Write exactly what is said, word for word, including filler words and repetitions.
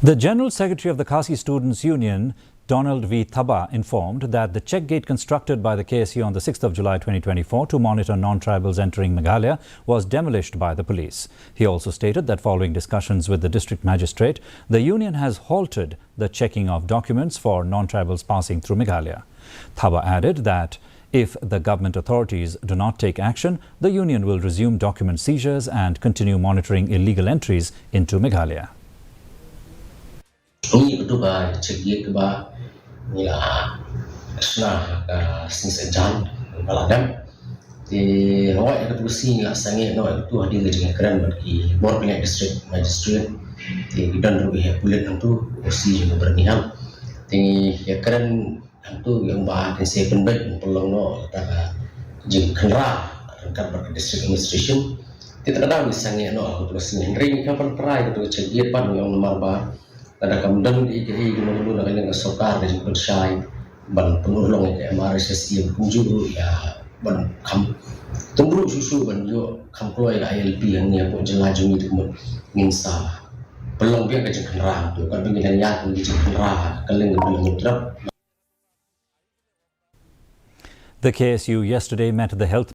The General Secretary of the Khasi Students Union, Donald V Thabah, informed that the check gate constructed by the K S U on the sixth of July twenty twenty-four to monitor non-tribals entering Meghalaya was demolished by the police. He also stated that following discussions with the district magistrate, the union has halted the checking of documents for non-tribals passing through Meghalaya. Thabah added that if the government authorities do not take action, the union will resume document seizures and continue monitoring illegal entries into Meghalaya. Ngi katu ka check gate kaba ngi la shna ka sing sejan ba la dem. Te hoi ka tu si ngi la sangeh no ka tu hadin ka jingkren bad ki bor ka district magistrate. Te ki don ruh ha pulit nang tu si jong Birmingham. Te ngi kren nang tu yang ba kan se pynbeit pynlong no ta ka jingkynra rangkat bad ka district administration. Te ta ka daw ngi sangeh no ka tu si ngi hynrei ngi ka pan try ka tu check gate pan ngi ong namar ba lada kam don ïa kaei kano kano na ka liang ka sorkar ka jingpynshai ban pynurlong ïa ka M R S S E kumjuh ruh ïa ban kham tynruh shuh shuh ban ïoh kham kloi ïa ka I L P hangne hapoh jylla jong ngi te ka mut ngin sa pynlong biang ka jingkynra tu ka bynta ngi ïa ka jingkynra ka liang ka bynta ngi trap. The K S U yesterday met the health